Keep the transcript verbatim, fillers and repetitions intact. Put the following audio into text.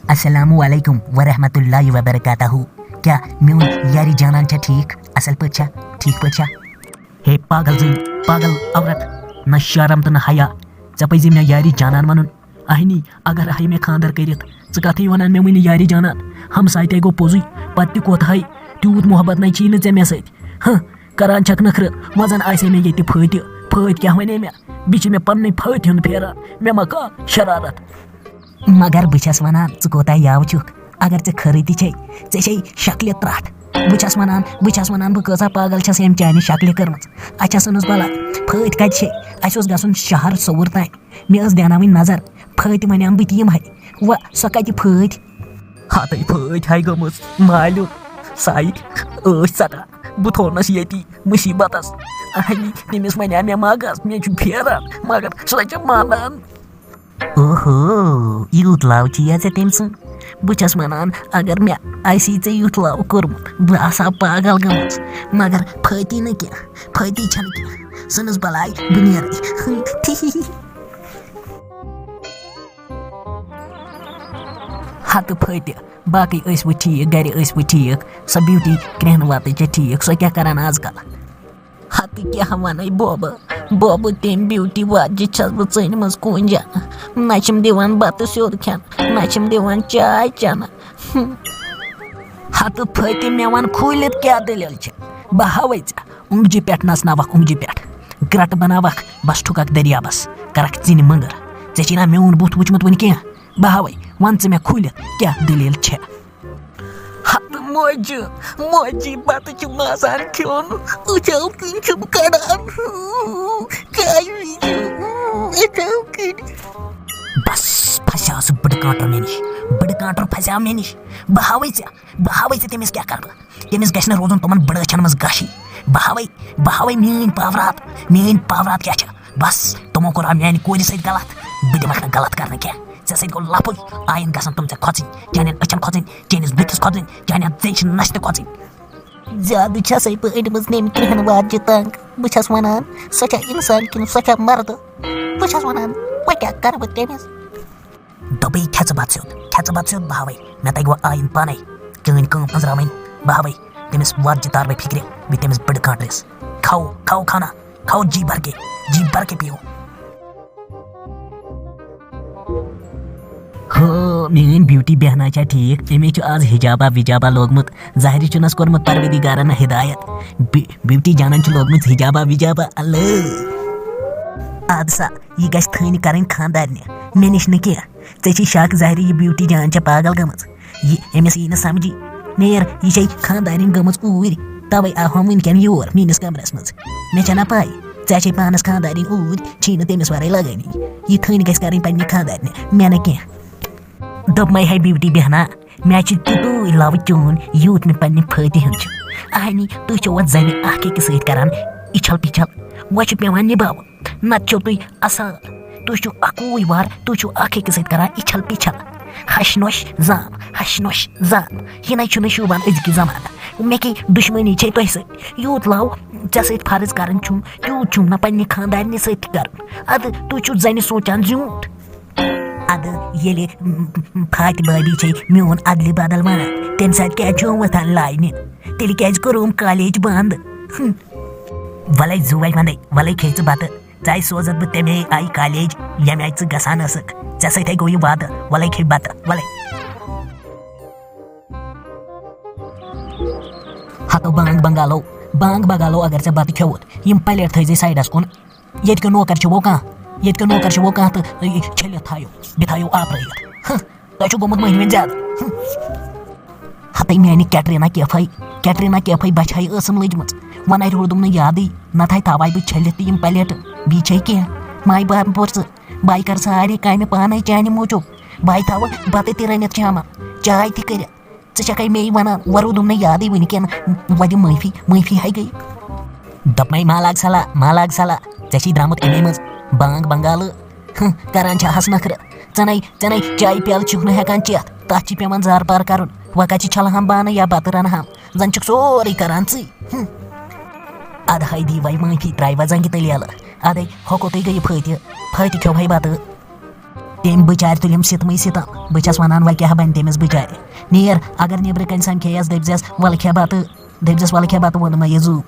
السلام علیکم ورحمۃ اللہ وبرکاتہ۔ کیا میون یاری جانان چھا ٹھیک؟ اصل پٲٹھۍ چھا؟ ٹھیک پٲٹھۍ چھا؟ ہے پاگل زٔنۍ، پاگل عورت، نہ شرم تہٕ نہ حیا۔ ژےٚ پزِ مےٚ یاری جانان ونُن۔ اہنی، اگر ہے مےٚ خاندر کٔرِتھ، ژٕ کتھٕے ونان مےٚ وٕنہِ یاری جانان؟ ہمساے تے گوٚو پوٚزُے، پتہٕ تہِ کوتاہے تیوٗت محبت نَے چھی نہٕ ژےٚ مےٚ سۭتۍ۔ ہہ، کران چھکھ نخرٕ، وۄنۍ زن آسہِ ہے مےٚ ییٚتہِ فٲتہِ۔ فٲتہِ کیٛاہ ونے مےٚ؟ بیٚیہِ چھِ مےٚ پننٕے فٲتہِ ہُنٛد پھیران۔ مےٚ ما کانٛہہ شرارت؟ مگر بہٕ چھَس وَنان، ژٕ کوٗتاہ یاوٕ چھُکھ۔ اگر ژےٚ خٲرٕے تہِ چھے، ژےٚ چھے شکلہِ ترٛٹھ۔ بہٕ چھَس وَنان، بہٕ چھَس وَنان، بہٕ کۭژاہ پاگل چھَس ییٚمۍ چانہِ شکلہِ کٔرمٕژ۔ اچھا، سٕنُس بلاے، فٲتۍ کَتہِ چھے؟ اَسہِ اوس گژھُن شہر سوٚوُر تام۔ مےٚ ٲس دیٛاناوٕنۍ نظر، فٲتۍ وَنیٛام بہٕ تہِ یِمہٕ ہَے۔ وۄنۍ سۄ کَتہِ فٲتۍ؟ ہَتٕے فٲتۍ ہَے گٔمٕژ مالِیُن۔ سَے ٲسۍ ژَٹان۔ بہٕ تھوٚونَس ییٚتی مُصیٖبتَس۔ اَہنی، تٔمِس وَنیٛام مےٚ ما گژھ، مےٚ چھُ پھیران، مگر سۄ چھےٚ مانان۔ اوہو، یوٗت لاو چھُ یا ژےٚ تٔمۍ سُنٛد؟ بہٕ چھَس وَنان، اگر مےٚ آسی ژےٚ یُتھ لاو کوٚرمُت، بہٕ آسہٕ ہا پاگل گٔمٕژ۔ مگر فٲتی نہٕ کینٛہہ، فٲتی چھَنہٕ کینٛہہ۔ سٕنٛز بَلاے، بہٕ نیرَے۔ ہتہٕ فٲتہِ، باقٕے ٲسۍ وٕ ٹھیٖک، گَرِ ٲسۍ وٕ ٹھیٖک، سۄ بیوٹی کرٛٮ۪ہنہٕ واتٕج چھےٚ ٹھیٖک، سۄ کیٛاہ کَران آز کَل؟ ہتہٕ کیٛاہ وَنَے بوبہٕ، بوبہٕ تٔمۍ بیوٹی واجہِ چھَس بہٕ ژٔنمٕژ کُنجَن۔ نہ چھِم دِوان بَتہٕ سیوٚد کھٮ۪نہٕ، نہ چھِم دِوان چاے چٮ۪نہٕ۔ ہتہٕ فٲتہِ، مےٚ وَن کھوٗلِتھ کیٛاہ دٔلیٖل چھِ؟ بہٕ ہاوَے ژےٚ۔ اوٚنٛگجہِ پٮ۪ٹھ نژناوَکھ، اوٚنٛگجہِ پٮ۪ٹھ۔ گرٛٹہٕ بناوَکھ، بَس ٹھُکَکھ دٔریابَس۔ کَرَکھ ژِنہِ مٔنٛگٕر۔ ژےٚ چھِی نا میون بُتھ وٕچھمُت وٕنہِ کینٛہہ؟ بہٕ ہاوَے، وَن ژٕ مےٚ کھوٗلِتھ کیٛاہ دٔلیٖل چھےٚ۔ ہتہٕ موجہِ، موجی بتہٕ چھُ مازان کھیوٚن، أچھو کِنۍ چھُم کڑان، کیٛازِ وِزِ أچھو کِنۍ؟ بس، پھسیو سُہ بٕڈٕ کانٹر مےٚ نِش، بٕڈٕ کانٹر پھسیو مےٚ نِش۔ بہٕ ہاوَے ژےٚ، بہٕ ہاوَے ژےٚ تٔمِس کیٛاہ کرٕ بہٕ۔ تٔمِس گژھِ نہٕ روزُن تِمن بٕڈٕ أچھن منٛز گاشی۔ بہٕ ہاوَے، بہٕ ہاوَے میٛٲنۍ پاورات، میٛٲنۍ پاورات کیٛاہ چھِ۔ بس، تِمو کوٚر ہا میٛانہِ کورِ سۭتۍ غلط، بہٕ دِمکھ نہٕ غلط کرنہٕ کینٛہہ۔ ژےٚ سۭتۍ گوٚو لفٕظ، آیِن گژھن تِم ژےٚ کھۄژٕنۍ، چانٮ۪ن أچھن کھۄژٕنۍ، چٲنِس بٕتھِس کھۄژٕنۍ، چانہِ اَتھ زیچھِ نَستہِ کھۄژٕنۍ۔ زیادٕ چھَسَے بہٕ أنمٕژ نٮ۪مہِ کرٛہنہٕ واجہِ تنٛگ۔ بہٕ چھَس وَنان، سۄ چھےٚ اِنسان کِنہٕ سۄ چھےٚ مَردٕ؟ بہٕ چھَس وَنان، وۄنۍ کیٛاہ کَرٕ بہٕ تٔمِس؟ دوٚپُے، کھےٚ ژٕ بَتہٕ سیوٚد، کھےٚ ژٕ بَتہٕ سیوٚد، بہٕ ہاوَے۔ مےٚ تَگہِ وۄنۍ آیِن پانَے، چٲنۍ کٲم أنٛزراوٕنۍ، بہٕ ہاوَے۔ تٔمِس وۄرجہِ تارٕ بہٕ فِکرِ، بیٚیہِ تٔمِس بٕڈٕ کانٛٹرِس۔ کھاو، کھاو کھانا، کھاو جی بھر کے، جی بھر کے پیو۔ ہو، میٲنۍ بیوٹی بہنا چھا ٹھیٖک؟ أمِس چھُ آز حجابا وجابا لوگمُت۔ ظاہری چھُنس کوٚرمُت پروردگارن ہدایت۔ بی-، بیوٹی جانن چھُ لوگمُت حجابا وجابا۔ اللہ۔ اَدٕ سا، یہِ گژھِ تھٔنۍ کرٕنۍ خانٛدارنہِ، مےٚ نِش نہٕ کینٛہہ۔ ژےٚ چھی شک ظاہری یہِ بیوٹی جان چھےٚ پاگل گٔمٕژ۔ یہِ أمِس یی نہٕ سمجھی۔ نیر، یہِ چھے خانٛدارِنۍ گٔمٕژ اوٗرۍ، توے آو ہم وٕنکٮ۪ن یور میٲنِس کمرس منٛز۔ مےٚ چھےٚ نا پاے، ژےٚ چھے پانس خانٛدارِنۍ اوٗرۍ، چھی نہٕ تٔمِس ورٲے لگٲنی۔ یہِ تھٔنۍ گژھِ کرٕنۍ پننہِ خانٛدارنہِ، مےٚ نہٕ کینٛہہ۔ دوٚپمَے ہے بیوٹی بہنا، مےٚ چھُ تیُتُے love چون، یوٗت مےٚ پننہِ فٲتہِ ہُنٛد چھُ۔ اہنی، تُہۍ چھِو وۄنۍ زَنہِ اکھ أکِس سۭتۍ کران اِچھل پِچھل، وۄنۍ چھُ پٮ۪وان نِباوُن۔ نتہٕ چھِو تُہۍ اصل، تُہۍ چھِو اکوے وار، تُہۍ چھِو اکھ أکِس سۭتۍ کران اِچھل پِچھل۔ ہش نۄش زام، ہش نۄش زام، یہِ نَے چھُنہٕ شوٗبان أزکہِ زمانہٕ۔ مےٚ کیٛاہ دُشمنی چھے تۄہہِ سۭتۍ؟ یوٗت love ژےٚ سۭتۍ فرض کران چھُم، تیوٗت چھُم نہ پننہِ خانٛدارنہِ سۭتۍ تہِ کرُن۔ ادٕ تُہۍ چھِو زَنہِ سونٛچان زیوٗٹھ۔ ادٕ ییٚلہِ، م، م، فاتہِ بھابی چھے میون ادلہِ بدل ونان، تمہِ ساتہٕ کیازِ چھُ وۄتھان لاینہِ؟ تیٚلہِ کیازِ کوٚروم کالیج بند؟ ہم۔ وَلَے زُوَے وَندَے، وَلَے کھے ژٕ بَتہٕ۔ ژَے سوزَتھ بہٕ تَمے آیہِ کالیج، ییٚمہِ آیہِ ژٕ گژھان ٲسٕکھ۔ ژےٚ سۭتۍ ہے گوٚو یہِ وعدٕ، وَلَے کھے بَتہٕ، وَلَے۔ ہتو بانگ بنگالو، بانگ بنگالو، اگر ژےٚ بَتہٕ کھیوٚوُتھ، یِم پلیٹ تھٲیزِ سایڈَس کُن۔ ییٚتہِ کیو نوکر چھُ وۄنۍ کانٛہہ، ییٚتہِ کیو نوکر چھُ وۄنۍ کانٛہہ تہٕ یہِ چھٔلِتھ تھایو، بیٚیہِ تھایو آپرٲیِتھ۔ ہہ، تۄہہِ چھُو گوٚمُت مٔہنِوٮ۪ن زیادٕ۔ ہہ۔ ہتٕے میٛانہِ کیٹرینا کیفے، کیٹرینا کیفے بچھایہِ ٲسٕم لٔجمٕژ۔ وۄنۍ روٗدُم نہٕ یادٕے، نتہٕ ہاے تھاوہاے بہٕ چھٔلِتھ تہِ یِم پلیٹہٕ۔ بیٚیہِ چھے کینٛہہ، ماے بہٕ پوٚر ژٕ، بہٕ ہاے کرٕ سارے کامہِ پانے چانہِ موٗجوٗب۔ بہٕ ہاے تھاوٕ بتہٕ تہِ رٔنِتھ شامن، چاے تہِ کٔرِتھ۔ ژٕ چھکھے مے ونان، وۄنۍ روٗدُم نہٕ یادٕے وٕنہِ کینٛہہ، وۄنۍ دِ معٲفی، معٲفی ہے گٔے۔ دوٚپمَے، ما لاگ صلاح، ما لاگ صلاح، ژےٚ چھی درٛامُت اَمے منٛز بانگ بنگالہٕ۔ ہہ، کران چھِ ہس نخرٕ۔ ژٕنے، ژٕنے چایہِ پیالہٕ چھُکھ نہٕ ہٮ۪کان چٮ۪تھ، تَتھ چھِ پٮ۪وان زار پار کرُن۔ وۄنۍ کَتہِ چھِ چھلہٕ ہم بانہٕ یا بَتہٕ رَنہٕ ہم؟ زَن چھُکھ سورُے کران ژٕے۔ ہہ۔ اَدٕ ہے دی وۄنۍ معٲفی، ترٛاوِ وۄنۍ زنٛگہِ تٔلۍ یَلہٕ۔ اَدَے، ہۄکھو تُہۍ گٔیہِ فٲتہِ، فٲتہِ کھیوٚو ہے بَتہٕ۔ تٔمۍ بِچارِ تُلِم سِتمٕے سِتم۔ بہٕ چھَس وَنان، وۄنۍ کیٛاہ بَنہِ تٔمِس بِچارِ؟ نیر، اگر نیٚبرٕ کَنہِ سَمکھے یَس، دٔپۍزٮ۪س، "وَلہٕ کھےٚ بَتہٕ"، دٔپۍزٮ۪س، "وَلہٕ کھےٚ بَتہٕ"، ووٚنُم یہِ زُو۔